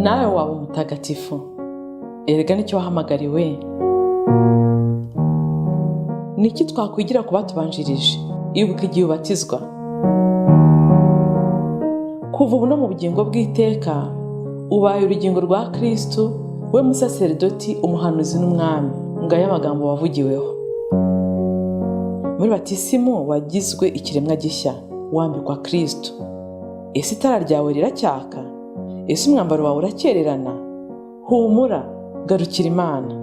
Nawe waba umutagatifu, erega nicyo wahamagariwe. Ni iki twakwigira ku batubanjirije? Ibuka igihe ubatizwa. Kuva ubu no mu bugingo bw'iteka, ubaye urugingo rwa Kristu, we musaseridoti, umuhanuzi n'umwami. Ngayo amagambo wavugiweho muri batisimu. Wagizwe ikiremwa gishya, wambikwa Kristu. Ese itara ryawe riracyaka? Ese umwambaro wawe urakererana? Humura, garukira Imana.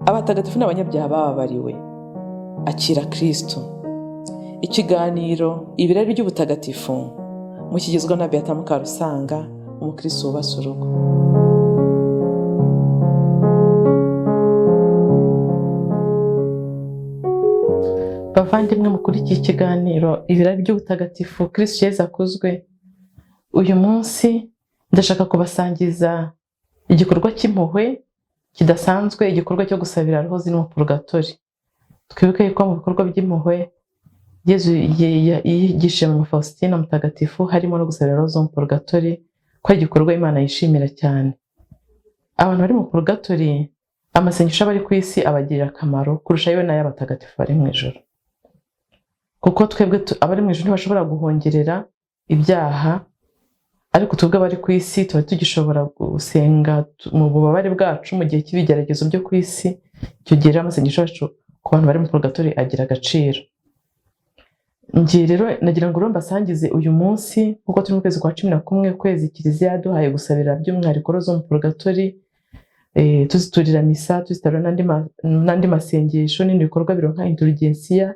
Abatagatifu n'abanyabyaha bababariwe. Akira Kristu. Ikiganiro Ibirari by'Ubutagatifu mukigezwa na Beata Mukarusanga, umukristo wubatse urugo. Bavandimwe mukurikiye ikiganiro Ibirari by'Ubutagatifu, Kristu Yezu akuzwe. Uyu munsi ndashaka kubasangiza igikorwa cy'impuhwe kidasanzwe, igikorwa cyo gusabira roho ziri mu purugatori. Twibuke yuko mu bikorwa by'impuhwe Yezu yigishije mu Faustina mutagatifu harimo no gusabira roho zo mu purugatori, ko ari igikorwa Imana yishimira cyane. Abantu bari mu purugatori, amasengesho aba ari ku isi abagirira akamaro kurusha yewe n'ay'abatagatifu bari mu ijuru, kuko twebwe abari mu ijuru ntibashobora guhongerera ibyaha, ariko twebwe abari ku isi tuba tugishobora gusenga mu bubabare bwacu mu gihe cy'ibigeragezo byo ku isi. Icyo gihe rero amasengesho yacu ku bantu bari mu purugatori agira agaciro. Ngiye rero nagira ngo rero mbasangize uyu munsi, kuko turi mu kwezi kwa 11, ukwezi Kiliziya yaduhaye gusabira by'umwihariko roho zo mu purugatori, tuziturira misa, tuzitarura n'andi masengesho n'ibindi bikorwa bironka indulgensiya,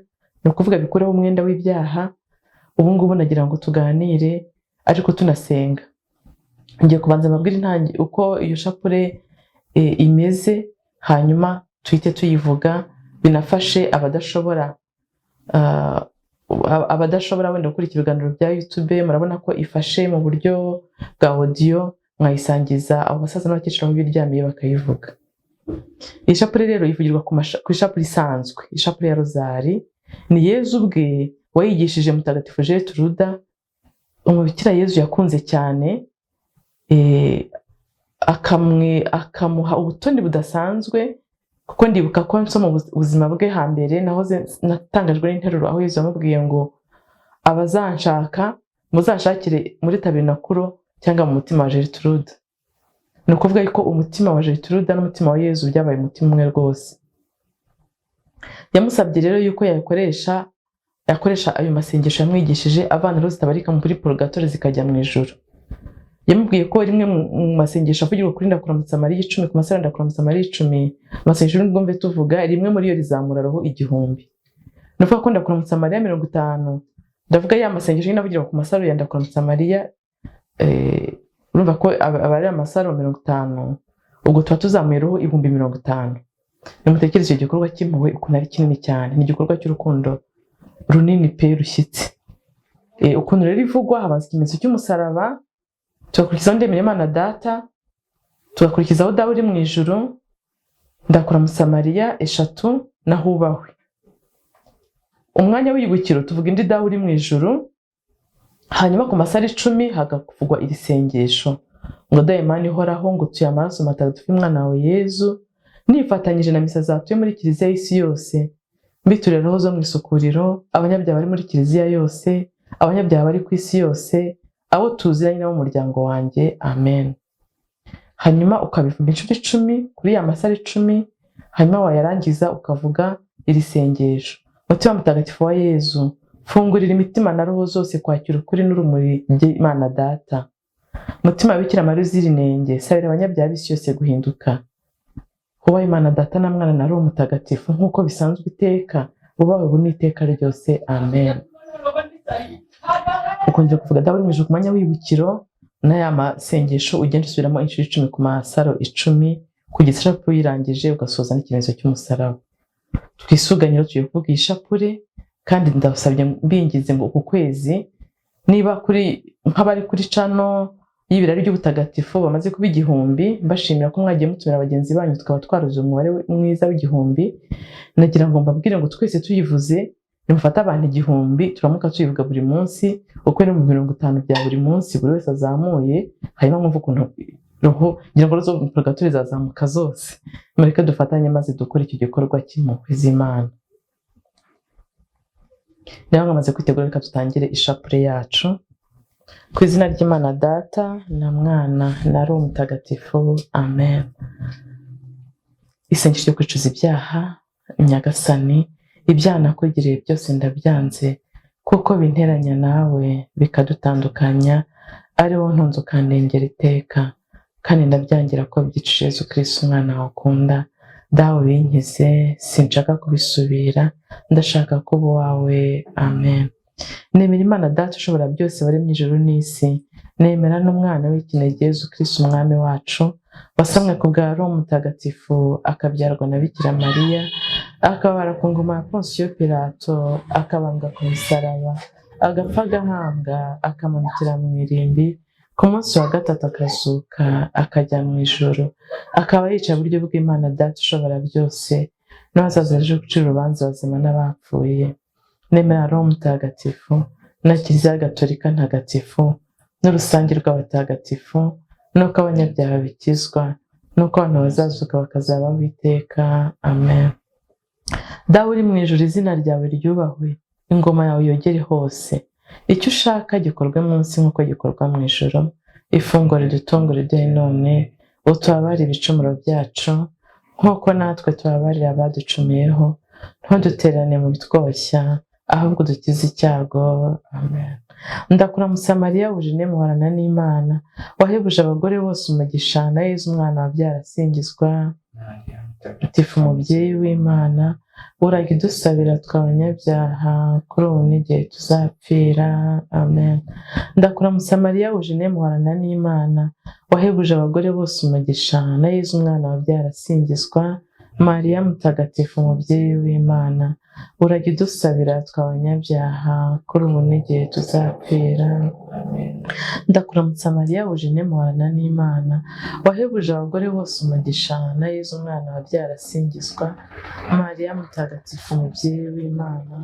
ni ukuvuga bikuraho umwenda w'ibyaha. Ubu ngubu nagira ngo tuganire ariko tunasenga. Ngiye kubanza mbabwire intangi uko iyo shapure imeze, hanyuma tuhite tuyivuga, binafashe abadashobora wenda gukurikira ibiganiro bya YouTube. Murabona ko ifashe mu buryo bwa audio, mwayisangiza abo basaza n'abakecuru aho biryamiye bakayivuga. Iyi shapure rero ivugirwa ku ishapure isanzwe, ishapure ya rozari. Ni Yezu ubwe wayigishije mutagatifu Gertruda, umubikira Yezu yakunze cyane, akamuha ubutoni budasanzwe, kuko ndibuka ko nsoma ubuzima bwe hambere nahoze natangajwe n'interuro aho Yezu yamubwiye ngo: "Abazanshaka muzanshakire muri tabernakuro cyangwa mu mutima wa Gertrude." Ni ukuvuga yuko umutima wa Gertrude n'umutima wa Yezu byabaye umutima umwe rwose. Yamusabye rero yuko yakoresha ayo masengesho yamwigishije avana roho zitabarika muri purugatori zikajya mu ijuru. Yamubwiye ko rimwe mu masengesho avugirwa kuri Ndakuramutsa Mariya 10, ku masaro Ndakuramutsa Mariya 10, amasengesho n'ubwo tuvuga rimwe muri yo rizamura roho 1000. Ni ukuvuga ko Ndakuramutsa Mariya 50, ndavuga ya masengesho nyine avugirwa ku masaro ya Ndakuramutsa Mariya, urumva ko aba ari amasaro 50, ubwo tuba tuzamuye roho 50,000. Nimutekereze icyo gikorwa cy'impuhwe ukuntu ari kinini cyane. Ni igikorwa cy'urukundo runini pe, rushyitse. Ukuntu rero ivugwa: habanza ikimenyetso cy'umusaraba, tugakurikizaho Ndemera Imana Data, tugakurikizaho Dawe uri mu ijuru, Ndakuramutsa Mariya eshatu na Hubahwe. Umwanya w'iyibukiro tuvuga indi Dawe uri mu ijuru, hanyuma ku masaro 10 hagavugwa iri sengesho ngo: "Dawe Mana ihoraho, ngo tuye amaraso matagatifu y'umwana wawe Yezu, nifatanyije na misa zatuye muri Kiliziya y'isi yose, mbiturira roho zo mu isukuriro, abanyabyaha bari muri Kiliziya yose, abanyabyaha bari ku isi yose, abo tuziranye n'abo mu muryango wanjye. Amen." Hanyuma ukabivuga inshuro 10 kuri ya masaro 10, hanyuma wayarangiza ukavuga iri sengesho: "Mutima mutagatifu wa Yezu, fungurira imitima na roho zose kwakira ukuri n'urumuri by'Imana Data. Mutima Bikira Mariya uzira inenge, sabira abanyabyaha b'isi yose guhinduka. Hubaha Imana Data na Mwana na Roho Mutagatifu, nk'uko bisanzwe iteka, bubahwe ubu n'iteka ryose. Amen." Ukongera kuvuga Dawe uri mu ijuru ku mwanya w'ibukiro, n'aya masengesho ugenda usubiramo inshuro 10 ku masaro 10, kugeza ishapure uyirangije, ugasoza n'ikimenyetso cy'umusaraba. Twisuganyiro, tugiye kuvuga iyi shapure, kandi ndasabye mbingize ngo uku kwezi, niba kuri nk'abari kuri channel y'Ibirari by'Ubutagatifu bamaze kuba 1000, mbashimira ko mwagiye mutumira bagenzi banyu tukaba twaruzuye umubare mwiza w'1000, nagira ngo mbabwire ngo twese tuyivuze, nimufate abantu 1000, turamuka tuyivuga buri munsi, uko ari mu 50 bya buri munsi buri wese azamuye, hanyuma mwumve ukuntu Roho ngira ngo zo mu purgatori zazamuka zose. Mureke dufatanye maze dukore icyo gikorwa cy'impuhwe z'Imana. Niba mwamaze kwitegura, reka dutangire ishapure yacu. Ku izina ry'Imana Data na Mwana na Roho Mutagatifu, amen. Isengesho ryo kwicuza ibyaha. Nyagasani, ibyaha nakugiriye byose ndabyanze, kuko binteranya nawe bikadutandukanya, ari wowe ntunze ukandengera iteka, kandi ndabyangira ko byica Yezu Kristo umwana wawe ukunda. Dawe binkize, sinshaka kubisubira, ndashaka kuba uwawe, amen. Nemera Imana Data ushobora byose waremye ijuru n'isi, nemera n'umwana w'ikinege Yezu Kristo umwami wacu, wasamwe ku bwa Roho Mutagatifu, akabyarwa na Bikira Mariya, akabara ku ngoma ya Ponsiyo Pilato, akabambwa ku musaraba, agapfa agahambwa, akamanukira mu irimbi, ku munsi wa gatatu akazuka akajya mu ijuru, akaba yicaye iburyo bw'Imana Data ushobora byose, n'ahazaza aje gucira urubanza abazima n'abapfuye. Nemera Roho Mutagatifu na Kiliziya Gatolika ntagatifu n'urusange rw'abatagatifu, n'uko abanyabyaha bikizwa, n'uko abantu bazazuka bakazabaho iteka, amen. Dawe uri mu ijuru, izina ryawe ryubahwe, ingoma yawe yogere hose, icyo ushaka gikorwe munsi nk'uko gikorwa mu ijuru. Ifunguro ridutunga riduhe none, utubabarire ibicumuro byacu nk'uko natwe tubabarira abaducumuyeho, ntudutererane mu bitwoshya, ahubwo dukize icyago, amen. Ndakuramutsa Mariya wuje muhorana n'Imana, wahebuje abagore bose umugisha, na Yezu umwana wabyara asingizwa. Mutagatifu umubyeyi w'Imana, urajya udusabira twe abanyabyaha, kuri ubu n'igihe tuzapfira, amen. Ndakuramutsa Mariya wuje muhorana n'Imana, wahebuje abagore bose umugisha, na Yezu umwana wabyara asingizwa. Mariya mutagatifu umubyeyi w'Imana, urajya udusabira twe abanyabyaha, kuri ubu n'igihe tuzapfira, amen. Ndakuramutsa Mariya wuje muhorana n'Imana, wahebuje abagore bose umugisha, na Yezu umwana wabyara asingizwa. Mariya mutagatifu umubyeyi w'Imana,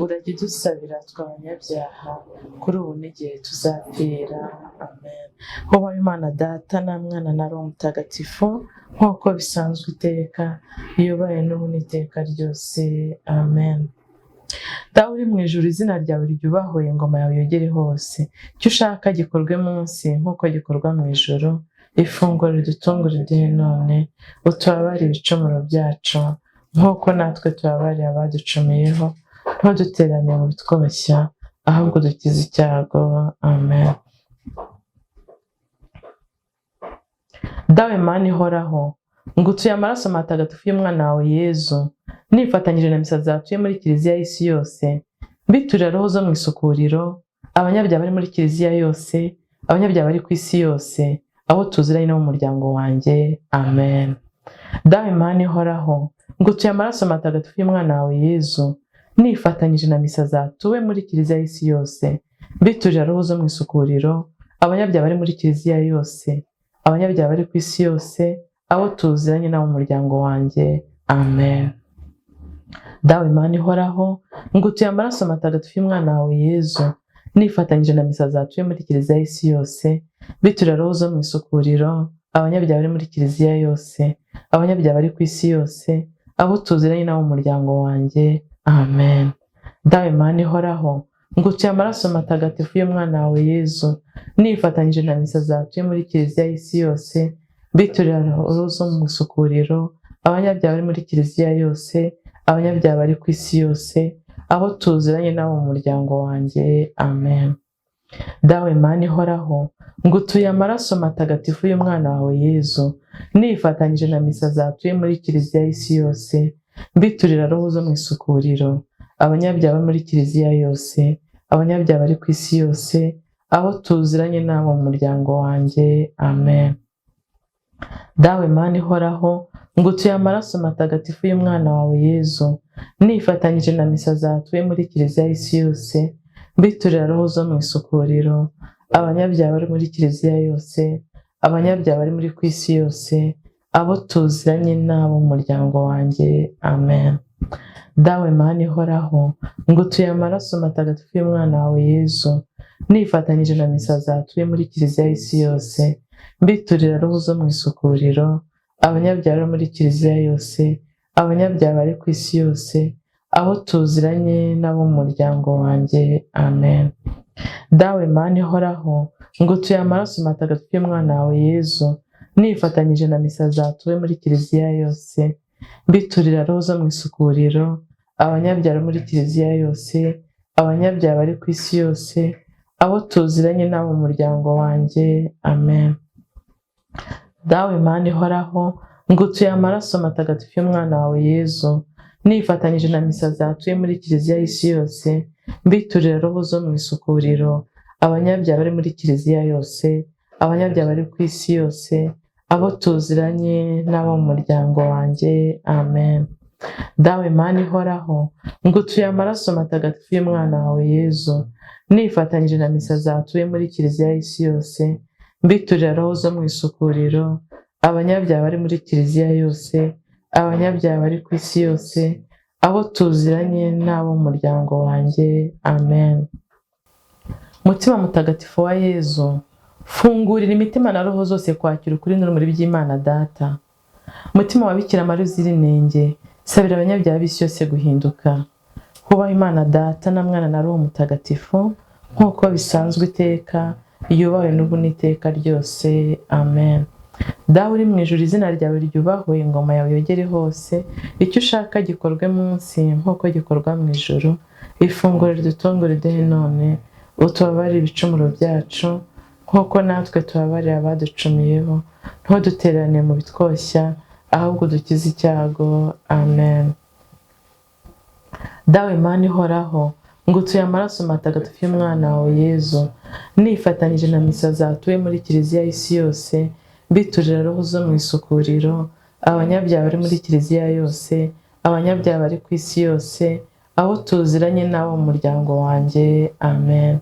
urajya udusabira twe abanyabyaha, kuri ubu n'igihe tuzapfira, amen. Hubaho Imana Data na Mwana na Roho Mutagatifu, nk'uko bisanzwe iteka, yubahe n'ubu n'iteka ryose, amen. Dawe uri mu ijuru, izina ryawe ryubahwe, ingoma yawe yogere hose, icyo ushaka gikorwe munsi nk'uko gikorwa mu ijuru. Ifunguro ridutunga riduhe none, utubabarire ibicumuro byacu nk'uko natwe tubabarira abaducumuyeho, ntudutererane mu bitwoshya, ahubwo dukize icyago, amen. Dawe Mana ihoraho, ngutuye amaraso matagatifu y'umwana wawe Yezu, nifatanyije na misa zatuye muri kiliziya y'isi yose, mbiturira roho zo mu isukuriro, abanyabyaha bari muri kiliziya yose, abanyabyaha bari ku isi yose, abo tuziranye no mu muryango wanjye, amen. Dawe Mana ihoraho, ngutuye amaraso matagatifu y'umwana wawe Yezu, nifatanyije na misa zatuwe muri kiliziya y'isi yose, mbiturira roho zo mu isukuriro, abanyabyaha bari muri kiliziya yose, abanyabyaha bari ku isi yose, abo tuziranye n'abo mu muryango wanjye, amen. Dawe Mana ihoraho, ngutuye amaraso matagatifu y'umwana wawe Yezu, nifatanyije na misa zatuye muri kiliziya y'isi yose, biturira roho zo mu isukuriro, abanyabyaha bari muri kiliziya yose, abanyabyaha bari ku isi yose, abo tuziranye n'abo mu muryango wanjye, amen. Dawe Mana ihoraho, ngutuye amaraso matagatifu y'umwana wawe Yezu, nifatanyije na misa zatuye muri kiliziya y'isi yose, biturira roho zo mu isukuriro, abanyabyaha bari muri kiliziya yose, abanyabyaha bari ku isi yose, abo tuziranye n'abo mu muryango wanjye, amen. Dawe Mana ihoraho, ngutuye amaraso matagatifu y'umwana wawe Yezu, nifatanyije na misa zatuye muri kiliziya y'isi yose, mbiturira roho zo mu isukuriro, abanyabyaha bari muri kiliziya yose, abanyabyaha bari ku isi yose, abo tuziranye n'abo mu muryango wanjye, amen. Dawe Mana ihoraho, ngutuye amaraso matagatifu y'umwana wawe Yezu, nifatanyije na misa zatuye muri kiliziya y'isi yose, mbiturira roho zo mu isukuriro, abanyabyaha bari muri kiliziya yose, abanyabyaha bari muri ku isi yose, abo tuziranye n'abo mu muryango wanjye, amen. Dawe Mana ihoraho, ngutuye amaraso matagatifu y'umwana wawe Yezu, nifatanyije na misa zatuye muri kiliziya y'isi yose, Mbiturira roho zo mu isukuriro, abanyabyaha bo muri kiliziya yose, abanyabyaha bari ku isi yose, abo tuziranye n'abo mu muryango wanjye. Amen. Dawe Mana ihoraho, ngutuye amaraso matagatifu y'umwana wawe Yezu, nifatanyije na misa zatuwe muri kiliziya yose. Mbiturira roho zo mu isukuriro, abanyabyaha muri kiliziya yose, abanyabyaha bari ku isi yose, abo tuziranye n'abo mu muryango wanjye. Amen. Dawe Mana ihoraho, ngutuye amaraso matagatifu y'umwana wawe Yezu, nifatanyije na misa zatuye muri kiliziya y'isi yose. Mbiturira roho zo mu isukuriro, abanyabyaha bari muri kiliziya yose, abanyabyaha bari ku isi yose, abo tuziranye n'abo mu muryango wanjye. Amen. Dawe Mana ihoraho, ngutuye amaraso matagatifu y'umwana wawe Yezu, nifatanyije na misa zatuye muri kiliziya y'isi yose. Mbiturira roho zo mu isukuriro, abanyabyaha bari muri kiliziya yose, abanyabyaha bari ku isi yose, abo tuziranye n'abo mu muryango wanjye. Amen. Mutima mutagatifu wa Yezu, fungurira imitima na roho zose kwakira ukuri n'urumuri by'Imana Data. Mutima wa Bikira Mariya uzira inenge, sabira abanyabyaha b'isi yose guhinduka. Hubaha Imana Data na Mwana na Roho Mutagatifu, nk'uko bisanzwe iteka, yubahwe n'ubu n'iteka ryose. Amen. Dawe uri mu ijuru, izina ryawe ryubahwe, ingoma yawe yogere hose, icyo ushaka gikorwe munsi nk'uko gikorwa mu ijuru. Ifunguro ridutunga riduhe none, utubabarire ibicumuro byacu nk'uko natwe tubabarira abaducumiyeho, ntudutererane mu bitwoshya, ahubwo dukize icyago. Amen. Dawe Mana ihoraho, ngutuye amaraso matagatifu y'umwana wawe Yezu, nifatanyije na misa zatuwe muri kiliziya y'isi yose. Mbiturira roho zo mu isukuriro, abanyabyaha bari muri kiliziya yose, abanyabyaha bari ku isi yose, abo tuziranye n'abo mu muryango wanjye. Amen.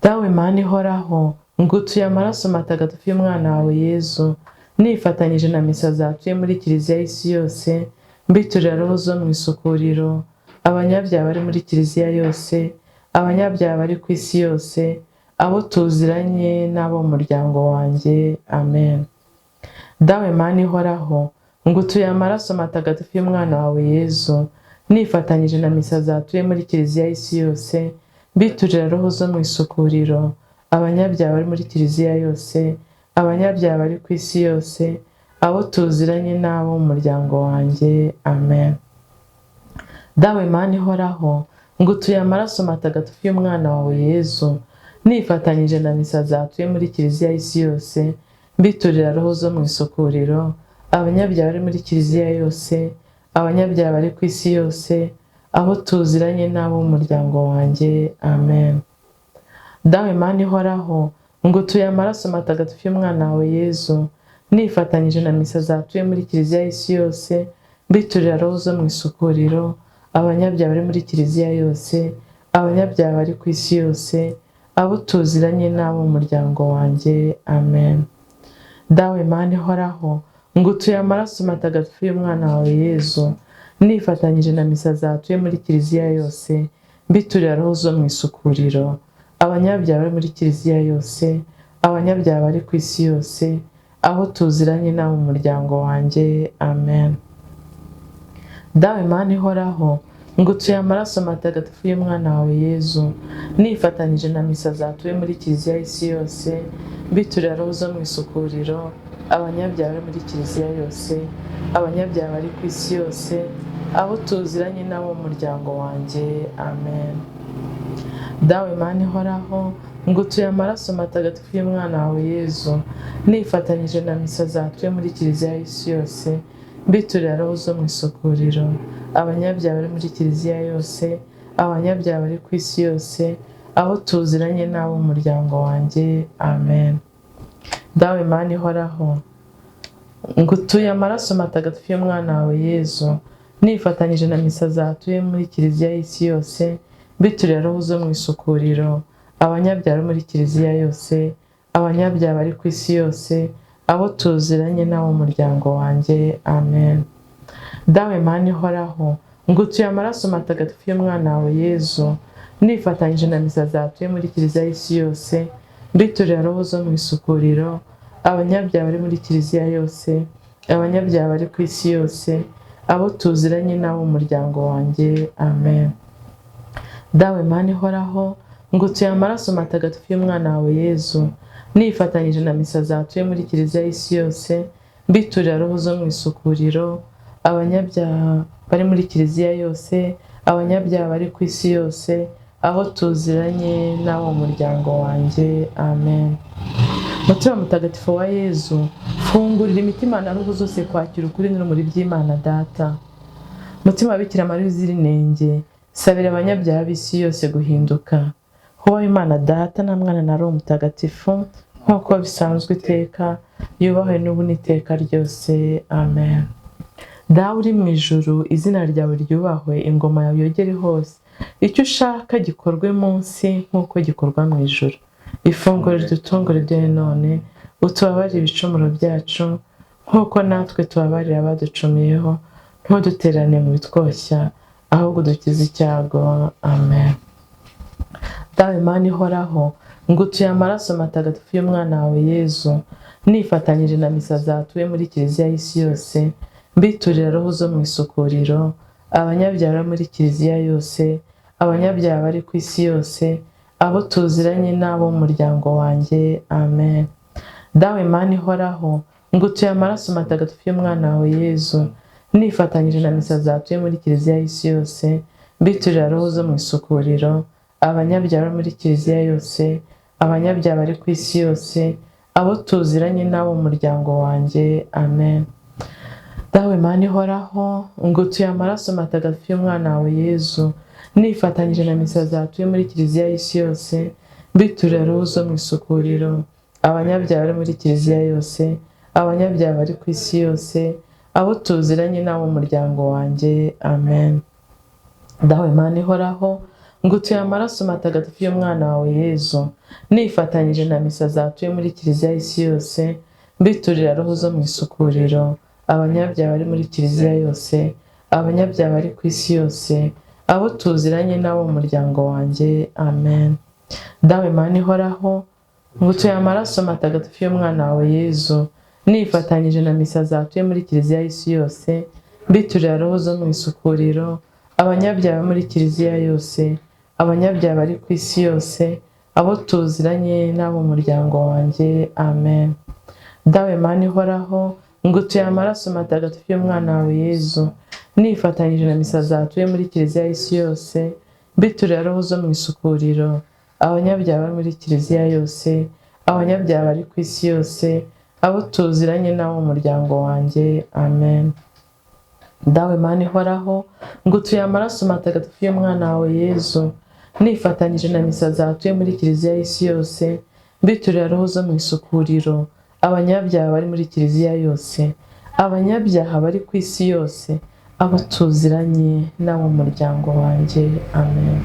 Dawe Mana ihoraho, ngutuye amaraso matagatifu y'umwana wawe Yezu, nifatanyije na misa zatuye muri kiliziya y'isi yose. Mbiturira roho zo mu isukuriro, abanyabyaha bari muri kiliziya yose, abanyabyaha bari ku isi yose, abo tuziranye n'abo mu muryango wanjye. Amen. Dawe Mana ihoraho, ngutuye amaraso matagatifu y'umwana wawe Yezu, nifatanyije na misa zatuye muri kiliziya y'isi yose. Mbiturira roho zo mu isukuriro, abanyabyaha bari muri kiliziya yose, abanyabyaha bari ku isi yose, abo tuziranye n'abo mu muryango wanjye. Amen. Dawe Mana ihoraho, ngutuye amaraso matagatifu y'umwana wawe Yezu, nifatanyije na misa zatuye muri kiliziya y'isi yose. Mbiturira roho zo mu isukuriro, abanyabyaha bari muri kiliziya yose, abanyabyaha bari ku isi yose, abo tuziranye n'abo mu muryango wanjye. Amen. Dawe Mana ihoraho, ngutuye amaraso matagatifu y'umwana wawe Yezu, nifatanyije na misa zatuye muri kiliziya y'isi yose. Mbiturira roho zo mu isukuriro, abanyabyaha bari muri kiliziya yose, abanyabyaha bari ku isi yose, abo tuziranye n'abo mu muryango wanjye. Amen. Dawe Mana ihoraho, ngutuye amaraso matagatifu y'umwana wawe Yezu, nifatanyije na misa zatuye muri kiliziya yose. Mbiturira roho zo mu isukuriro, abanyabyaha bari muri kiliziya yose, abanyabyaha bari ku isi yose, abo tuziranye n'abo mu muryango wanjye. Amen. Dawe Mana ihoraho, ngutuye amaraso matagatifu y'umwana wawe Yezu, nifatanyije na misa zatuye muri kiliziya y'isi yose. Mbiturira roho zo mu isukuriro, abanyabyaha bari muri kiliziya yose, abanyabyaha bari ku isi yose, abo tuziranye n'abo mu muryango wanjye. Amen. Dawe Mana ihoraho, ngutuye amaraso matagatifu y'umwana wawe Yezu, nifatanyije na misa zatuye muri kiliziya y'isi yose. Mbiturira roho zo mu isukuriro, abanyabyaha bari muri kiliziya yose, abanyabyaha bari ku isi yose, abo tuziranye n'abo mu muryango wanjye. Amen. Dawe Mana ihoraho, ngutuye amaraso matagatifu y'umwana wawe Yezu, nifatanyije na misa zatuye muri kiliziya y'isi yose. Mbiturira roho zo mu isukuriro, abanyabyaha bari muri kiliziya yose, abanyabyaha bari ku isi yose, abo tuziranye n'abo mu muryango wanjye. Amen. Dawe Mana ihoraho, ngutuye amaraso matagatifu y'umwana wawe Yezu, nifatanyije na misa zatuye muri kiliziya y'isi yose. Mbiturira roho zo mu isukuriro, abanyabyaha bari muri kiliziya yose, abanyabyaha bari ku isi yose, abo tuziranye n'abo mu muryango wanjye. Amen. Dawe Mana ihoraho, ngutuye amaraso matagatifu y'umwana wawe Yezu, nifatanyije na misa zatuye muri kiliziya y'isi yose, mbiturira roho zo mu isukuriro, abanyabyaha bari muri kiliziya yose, abanyabyaha bari ku isi yose, aho tuziranye n'abo mu muryango wanjye. Amen. Mutima mutagatifu wa Yezu, fungurira imitima na roho zose kwakira ukuri n'urumuri by'Imana Data. Mutima wa Bikira Mariya uzira inenge, sabira abanyabyaha b'isi yose guhinduka. Hubaho Imana Data na Mwana na Roho Mutagatifu, nk'uko bisanzwe iteka, yubahwe n'ubu n'iteka ryose. Amen. Dawe uri mu ijuru, izina ryawe ryubahwe, ingoma yawe yogere hose, icyo ushaka gikorwe munsi nk'uko gikorwa mu ijuru. Ifunguro ridutungura ibyo none, utubabarire ibicumuro byacu nk'uko natwe tubabarira abaducumiyeho, ntudutererane mu bitwoshya, ahubwo dukize icyago. Amen. Dawe Mana ihoraho, ngutuye amaraso matagatifu y'umwana wawe Yezu, nifatanyije na misa zatuye muri kiliziya y'isi yose, mbiturira roho zo mu isukuriro, abanyabyaha bari muri kiliziya yose, abanyabyaha bari ku isi yose, abo tuziranye n'abo mu muryango wanjye. Amen. Dawe Mana ihoraho, ngutuye amaraso matagatifu y'umwana wawe Yezu, nifatanyije na misa zatuye muri kiliziya y'isi yose, mbiturira roho zo mu isukuriro, abanyabyaha bari muri kiliziya yose, abanyabyaha bari ku isi yose, abo tuziranye n'abo mu muryango wanjye. Amen. Dawe Mana ihoraho, ngutuye amaraso matagatifu y'umwana wawe Yezu, nifatanyije na misa zatuye muri kiliziya y'isi yose, mbiturira roho zo mu isukuriro, abanyabyaha bari muri kiliziya yose, abanyabyaha bari ku isi yose, abo tuziranye n'abo mu muryango wanjye. Amen. Dawe Mana ihoraho, ngutuye amaraso matagatifu y'umwana wawe Yezu, nifatanyije na misa zatuye muri kiliziya y'isi yose, mbiturira roho zo mu isukuriro, abanyabyaha bari muri kiliziya yose, abanyabyaha bari ku isi yose, abo tuziranye n'abo mu muryango wanjye. Amen. Dawe Mana ihoraho, ngutuye amaraso matagatifu y'umwana wawe Yezu, nifatanyije na misa zatuye muri kiliziya y'isi yose, mbiturira roho zo mu isukuriro, abanyabyaha muri kiliziya yose, abanyabyaha bari ku isi yose, abo tuziranye n'abo mu muryango wanjye. Amen. Dawe Mana ihoraho, ngutuye amaraso matagatifu y'umwana wawe Yezu, nifatanyije na misa zatuye muri kiliziya y'isi yose, mbiturira roho zo mu isukuriro, abanyabyaha bari muri kiliziya yose, abanyabyaha bari ku isi yose, abo tuziranye n'abo mu muryango wanjye. Amen. Dawe Mana ihoraho, ngutuye amaraso matagatifu y'umwana wawe Yezu, nifatanyije na misa zatuye muri kiliziya y'isi yose, mbiturira roho zo mu isukuriro, abanyabyaha bari muri kiliziya yose, abanyabyaha bari ku isi yose, abo tuziranye n'abo mu muryango wanjye. Amen.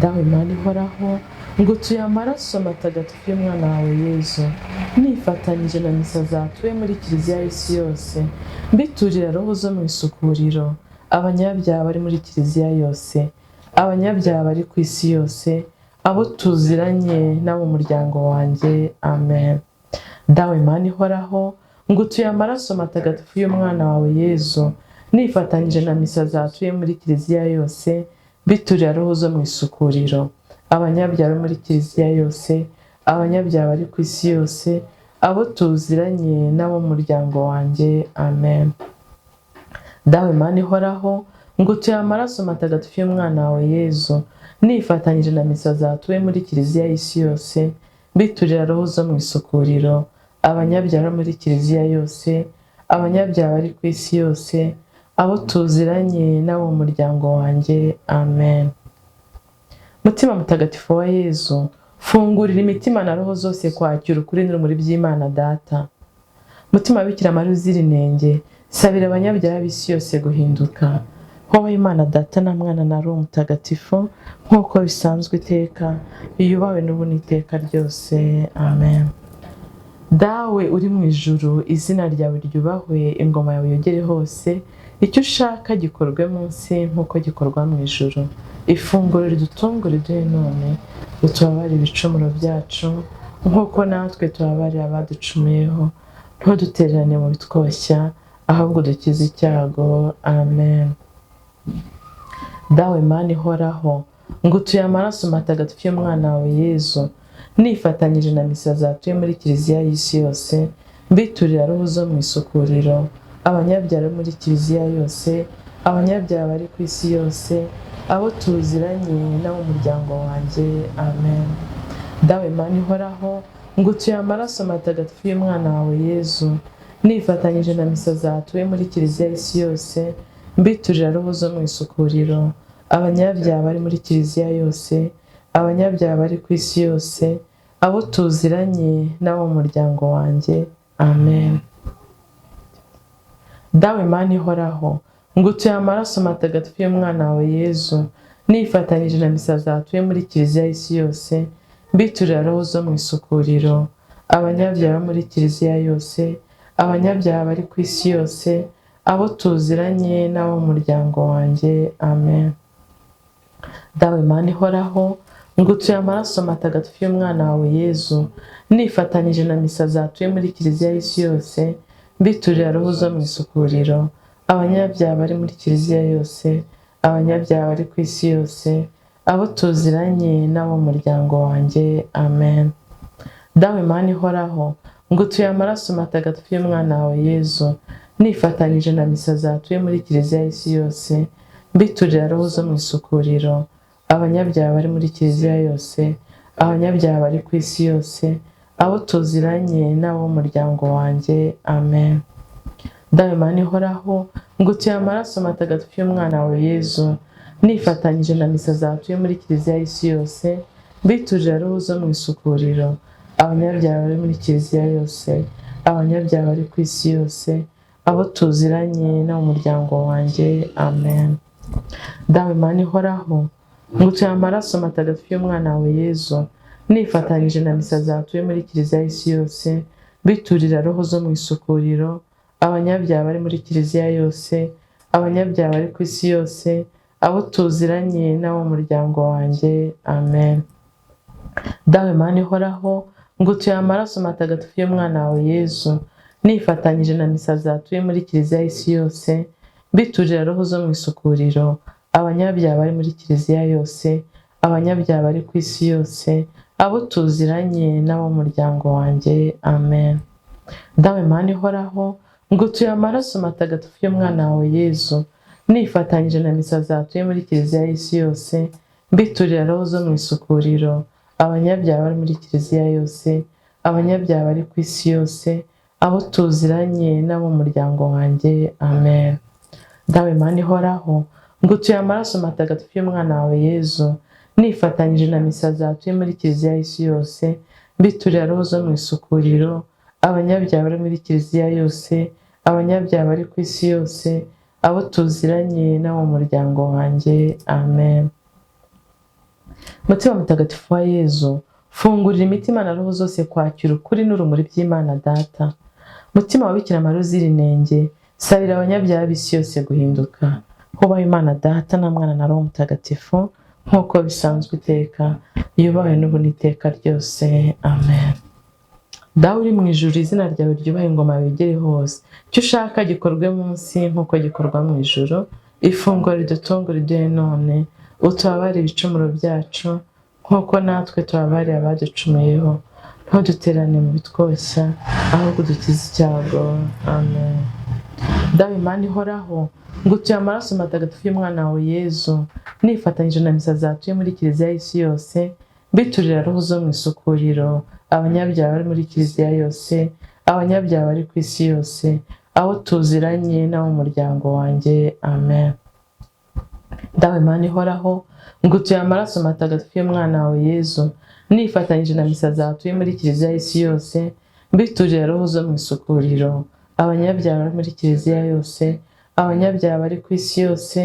Dawe Mana ihoraho, ngutuye amaraso matagatifu y'umwana wawe Yezu, nifatanyije na misa zatuye muri kiliziya y'isi yose, mbiturira roho zo mu isukuriro, abanyabyaha bari muri kiliziya yose, abanyabyaha bari ku isi yose, abo tuziranye n'abo mu muryango wanjye. Amen. Dawe Mana ihoraho, ngutuye amaraso matagatifu y'umwana wawe Yezu, nifatanyije na misa zatuye muri kiliziya yose, mbiturira roho zo mu isukuriro, abanyabyaha bari muri kiliziya yose, abanyabyaha bari ku isi yose, abo tuziranye n'abo mu muryango wanjye. Amen. Dawe Mana ihoraho, ngutuye amaraso matagatifu y'umwana wawe Yezu, nifatanyije na misa zatuye muri kiliziya y'isi yose, mbiturira roho zo mu isukuriro, abanyabyaha bari muri kiliziya yose, abanyabyaha bari ku isi yose, abo tuziranye n'abo mu muryango wanjye. Amen. Mutima mutagatifu wa Yezu, fungurira imitima na roho zose kwakira ukuri n'urumuri by'Imana Data. Mutima wa Bikira Mariya uzira inenge, sabira abanyabyaha b'isi yose guhinduka. Wowe Imana Data na Mwana na Roho Mutagatifu, nk'uko bisanzwe iteka, yubahwe n'ubu n'iteka ryose. Amen. Dawe uri mu ijuru, izina ryawe ryubahwe, ingoma yawe yogere hose, icyo ushaka gikorwe munsi nk'uko gikorwa mu ijuru. Ifunguro ridutunga riduhe none, utubabarire ibicumuro byacu nk'uko natwe tubabarira abaducumuyeho, ntudutererane mu bitwoshya, ahubwo dukize icyago. Amen. Dawe Mana ihoraho, ngutuye amaraso matagatifu y'umwana wawe Yezu, nifatanyije na misa zatuye muri kiliziya y'isi yose, mbiturira roho zo mu isukuriro, abanyabyara muri kiliziya yose, abanyabyaha bari ku isi yose, abo tuziranye n'ab'umuryango wanjye. Amen. Dawe Mana ihoraho, ngutuye amaraso matagatifu y'umwana wawe Yezu, nifatanyije na misa zatuye muri kiliziya y'isi yose, mbiturira roho zo mu isukuriro, abanyabyaha bari muri kiliziya yose, abanyabyaha bari ku isi yose, abo tuziranye n'abo mu muryango wanjye. Amen. Dawe Mana ihoraho, ngutuye amaraso matagatifu y'umwana wawe Yezu, nifatanyije na misa zatuye muri kiliziya y'isi yose, mbiturira roho zo mu isukuriro, abanyabyaha muri kiliziya yose, abanyabyaha bari ku isi yose, abo tuziranye n'abo mu muryango wanjye. Amen. Dawe Mana ihoraho, ngutuye amaraso matagatifu y'umwana wawe Yezu, nifatanyije na misa zatuye muri kiliziya y'isi yose, mbiturira roho zo mu isukuriro, abanyabyaha bari muri kiliziya yose, abanyabyaha bari ku isi yose, abo tuziranye n'abo mu muryango wanjye. Amen. Dawe Mana ihoraho, ngutuye amaraso matagatifu y'umwana wawe Yezu, nifatanyije na misa zatuye muri kiliziya y'isi yose, mbiturira roho zo mu isukuriro, abanyabyaha bari muri kiliziya yose, abanyabyaha bari ku isi yose, abo tuziranye n'abo mu muryango wanjye. Amen. Dawe Mana ihoraho, ngutuye amaraso matagatifu y'umwana wawe Yezu, nifatanyije na misa zatuye muri kiliziya y'isi yose, mbiturira roho zo mu isukuriro, abanyabyaha bari muri kiliziya yose, abanyabyaha bari ku isi yose, abo tuziranye n'abo mu muryango wanjye. Amen. Dawe Mana ihoraho, ngutuye amaraso matagatifu y'umwana wawe Yezu, nifatanyije na misa zatuye muri kiliziya y'isi yose, mbiturira roho zo mu isukuriro, abanyabyaha bari muri kiliziya yose, abanyabyaha bari ku isi yose, abo tuziranye n'abo mu muryango wanjye. Amen. Dawe Mana ihoraho, ngutuye amaraso matagatifu y'umwana wawe Yezu, nifatanyije na misa zatuye muri kiliziya y'isi yose, mbiturira roho zo mu isukuriro, abanyabyaha bari muri kiliziya yose, abanyabyaha bari ku isi yose, abo tuziranye n'abo mu muryango wanjye. Amen. Dawe Mana ihoraho, ngutuye amaraso matagatifu y'umwana wawe Yezu, nifatanyije na misa zatuye muri kiliziya y'isi yose, mbiturira roho zo mu isukuriro, abanyabyaha bari muri kiliziya yose, abanyabyaha bari ku isi yose, abo tuziranye n'abo mu muryango wanjye. Amen. Dawe Mana ihoraho, ngutuye amaraso matagatifu y'umwana wawe Yezu, nifatanyije na misa zatuye muri kiliziya y'isi yose, mbiturira roho zo mu isukuriro, abanyabyaha bari muri kiliziya yose, abanyabyaha bari ku isi yose, abo tuziranye n'abo mu muryango wanjye. Amen. Mutima mutagatifu wa Yezu, fungurira imitima na roho zose kwakira ukuri n'urumuri by'Imana Data. Mutima wa Bikira Mariya uzira inenge, sabira abanyabyaha b'isi yose guhinduka. Hubaha Imana Data na Mwana na Roho Mutagatifu, nk'uko bisanzwe iteka, yubahwe n'ubu n'iteka ryose. Amen. Dawe uri mu ijuru, izina ryawe ryubahe, ingoma yawe igere hose. Icyo ushaka gikorwe munsi nk'uko gikorwa mu ijuru. Ifunguro ridutunga riduhe none, utubabarire ibicumuro byacu nk'uko natwe tubabarira abaducumuyeho, ntuduterane mu bitwoshya, ahubwo dukize icyago. Amen. Dawe Mana ihoraho, ngutuye amaraso matagatifu y'umwana wawe Yezu, nifatanyije na misa zatuye muri kiliziya y'isi yose, mbiturira roho zo mu isukuriro, abanyabyaha bari muri kiliziya yose, abanyabyaha bari ku isi yose, abo tuziranye n'abo mu muryango wanjye. Amen. Dawe Mana ihoraho, ngutuye amaraso matagatifu y'umwana wawe Yezu, nifatanyije na misa zatuye muri kiliziya y'isi yose, mbiturira roho zo mu isukuriro, abanyabyaha bari muri kiliziya yose, abanyabyaha bari ku isi yose,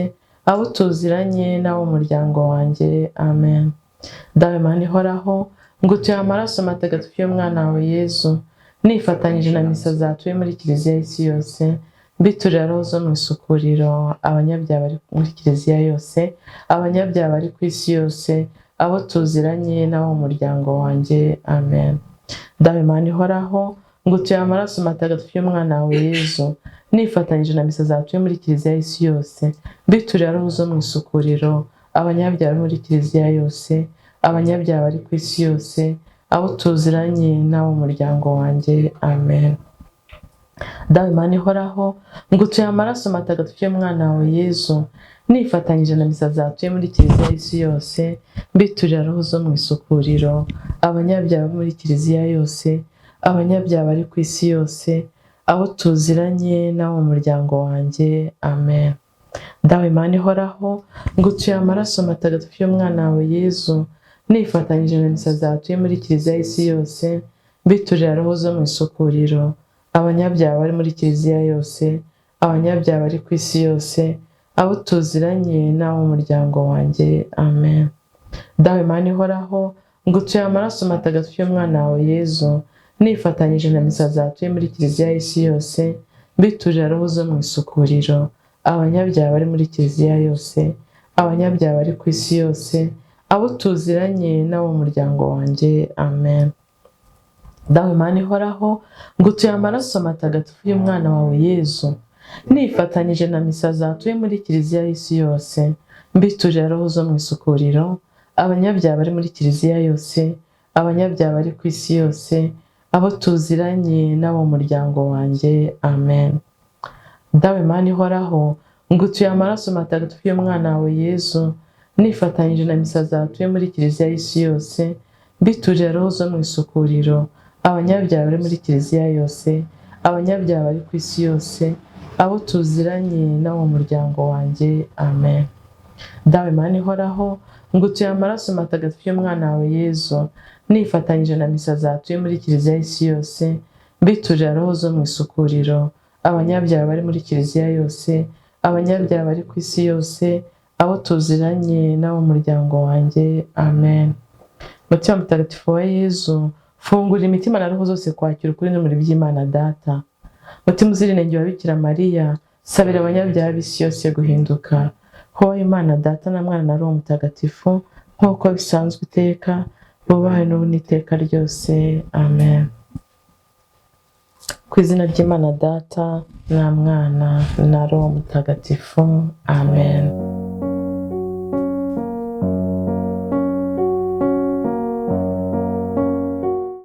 abo tuziranye n'abo mu muryango wanjye. Amen. Dawe Mana ihoraho, ngutuye amaraso matagatifu y'umwana wawe Yezu, nifatanyije na misa zatuye muri kiliziya y'isi yose, Mbiturira roho zo mu isukuriro, abanyabyaha bari muri kiliziya yose, abanyabyaha bari ku isi yose, abo tuziranye n'abo mu muryango wanjye. Amen. Dawe Mana ihoraho, ngutuye amaraso matagatifu y'umwana wawe Yezu, nifatanyije na misa zatuye muri kiliziya y'isi yose. Mbiturira roho zo mu isukuriro, abanyabyaha bari muri kiliziya yose, abanyabyaha bari ku isi yose, abo tuziranye n'abo mu muryango wanjye. Amen. Dawe Mana ihoraho, ngutuye amaraso matagatifu y'umwana wawe Yezu, nifatanyije na misa zatuye muri kiliziya y'isi yose. Mbiturira roho zo mu isukuriro, abanyabyaha bari muri kiliziya yose, abanyabyaha bari ku isi yose, abo tuziranye n'abo mu muryango wanjye. Amen. Dawe Mana ihoraho, ngutuye amaraso matagatifu y'umwana wawe Yezu, nifatanyije na misa zatuye muri kiliziya y'isi yose. Mbiturira roho zo mu isukuriro, abanyabyaha bari muri kiliziya yose, abanyabyaha bari ku isi yose, abo tuziranye n'abo mu muryango wanjye. Amen. Dawe Mana ihoraho, ngutuye amaraso matagatifu y'umwana wawe Yezu, nifatanyije na misa zatuye muri kiliziya y'isi yose. Mbiturira roho zo mu isukuriro, abanyabyaha bari muri kiliziya yose, abanyabyaha bari ku isi yose, abo tuziranye n'abo mu muryango wanjye. Amen. Dawe Mana ihoraho, ngutuye amaraso matagatifu y'umwana wawe Yezu, nifatanyije na misa zatuye muri kiliziya y'isi yose. Mbiturira roho zo mu isukuriro, abanyabyaha bari muri kiliziya yose, abanyabyaha bari ku isi yose, abo tuziranye n'abo mu muryango wanjye. Amen. Dawe Mana ihoraho, ngutuye amaraso matagatifu y'umwana wawe Yezu, nifatanyije na misa zatuye muri kiliziya y'isi yose. Mbiturira roho zo mu isukuriro, abanyabyaha bari muri kiliziya yose, abanyabyaha bari ku isi yose, abo tuziranye n'abo mu muryango wanjye. Amen. Dawe Mana ihoraho, ngutuye amaraso matagatifu y'umwana wawe Yezu, nifatanyije na misa zatuye muri kiliziya y'isi yose. Mbiturira roho zo mu isukuriro, abanyabyaha bari muri kiliziya yose, abanyabyaha bari ku isi yose, abo tuziranye n'abo mu muryango wanjye. Amen. Mutima mutagatifu wa Yezu, fungura imitima na roho zose kwakira ukuri n'umuri by'Imana Data. Mutima uzira inenge wa Bikira Mariya, sabira abanyabyaha b'isi yose guhinduka. Hoba Imana Data na Mwana na Roho Mutagatifu, nk'uko bisanzwe iteka, bubahe n'ubu n'iteka ryose. Amen. Ku izina ry'Imana Data na Mwana na Roho Mutagatifu. Amen.